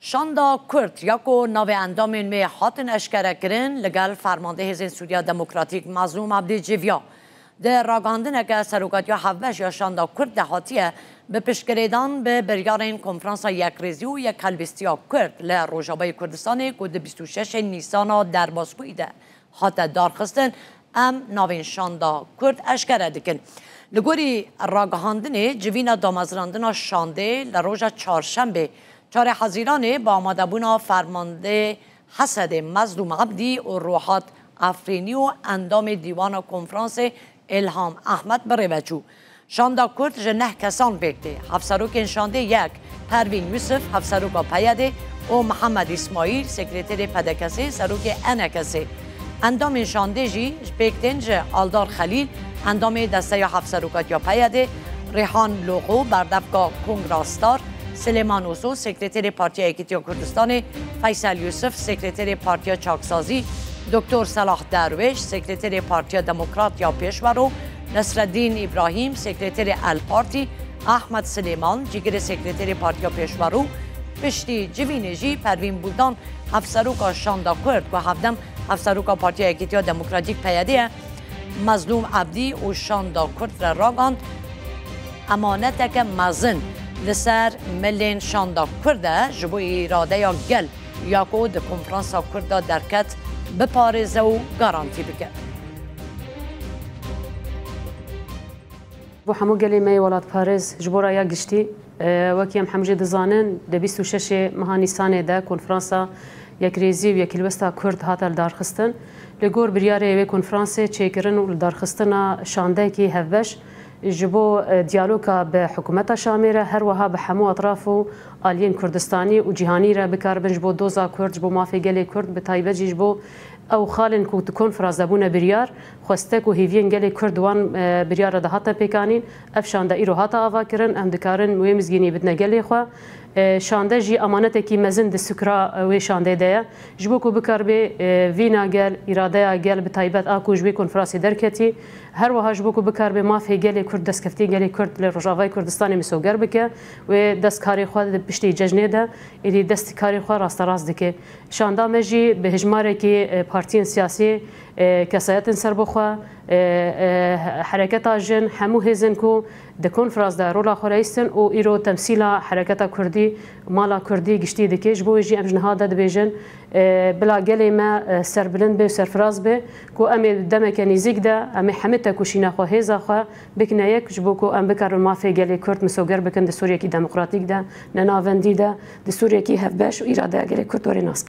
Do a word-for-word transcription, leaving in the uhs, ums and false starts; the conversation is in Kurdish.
Şanda Kurd ya ku navê endamên wê hatin eşkerekirin, li gel fermandê Hêzên Sûriya Demokratîk Mazlûm Abdî civiya. Di ragihandineke serokatiya hevbeş ya Şanda Kurd de hatiye bi piştgirêdan bi biryarên Konferansa Yekrêzî û Yekhelbîstiya Kurd li Rojavayê Kurdistanê ku di bîst û şeş Nîsana derbasbûyî de hate darxistin, em navên Şanda Kurd eşkere dikin. Li gorî ragihandinê, civîna damezrandina şandê li roja çarşembê, çarê Hezîranê, bi amadebûna fermandê Hesedê Mezlûm Ebdî û Rohat Efrînî û endamê Dîwana Konferansê Îlham Ehmed bi rê ve çû. Şanda Kurd ji neh kesan pêk tê. Hevserokên şandê yek, Pervîn Yusuf, hevseroka P Y D'ê û Mihemed Îsmaîl, sekreterê P D K'ê, serokê E N K'ê. Endamên şandê jî pêk tên ji Aldar Xelîl, endamê Desteya Hevserokatiya P Y D'ê, Rêhan Loxo, berdevka Kongra Star, Silêman Oso, sekreterê Partiya Yekîtiya Kurdistanê, Feysel Yusuf, sekreterê Partiya Çaksazî, Doktor Selah Derwêş, sekreterê Partiya Demokrat ya Pêşwero, Nesreddîn Îbrahîm, sekreterê El Partî, Ahmed Silêman, cîgirê sekreterê Partiya Pêşwero, piştî civînê jî Pervîn Buldan, hevseroka Şanda Kurd, ku hevdem hevseroka Partiya Yekîtiya Demokratîk P Y D ye, Mezlûm Ebdî û Şanda Kurd re ragand, emaneteke mezin li ser milên Şanda Kurd e ji bo îradeya gel ya ku di konferansa Kurd de derket biparêze û garantî bike. Bo hemû gelê me yê welatparêz, ji bo raya giştî, e, wekî em hemû jî dizanin, di bîst û şeş meha Nîsanê de konferansa Yekrêzî û Yekîlwesta Kurd hate lidarxistin. Li gor biryarê wê konferansê çêkirin û lidarxistina şandeyekî hevbeş ji bo, e, diyaloga bi hikûmeta Şamê re, her wiha bi hemû etraf û aliyên Kurdistanî û cîhanî re bikaribin ji bo doza Kurd, ji bo mafê gelê Kurd, bi taybet jî ji bo ew xalên ku di konferans de bûne biryar, xwestek û hêviyên gelê Kurd di wan, e, biryar re de hate pêkanîn, ev şande îro hate avakirin, em dikarin wê mizgînî bidine gelê xwe. E, şande jî emanetekî mezin di sukra, e, wê şandê de ye. Ji bo ku bikaribe, e, vîna gel, îradeya gel bi taybet a ku ji wê konferansê derketî, her wiha ji bo ku bikaribe mafê gelê Kurd, destkeftiyên gelê Kurd li Rojavayê Kurdistanê misoger bike, wê dest karê xwe di piştî cejnê de, êdî dest karê xwe rasterast dike. Şanda me jî bi hejmarekî, e, partiyên siyasî, e, kesayetên serbixwe, e, e, hereketa jin, hemû hêzên ku di konferans de rola xwe reyistin û îro temsîla hereketa Kurdî, mala Kurdî giştî dike. Ji bo wê jî em ji niha de dibêjin, e, bila gelê me, e, serbilind be û serfiraz be, ku em ê demeke nêzîk de, em ê hemî tekoşîna xwe, hêza xwe bikine yek, ji bo ku em bikarin mafê gelê Kurd misoger bikin di Sûriyekî demokratîk de, nenavendî de, di Sûriyekî hevbeş û îradeya gelê Kurd were nas.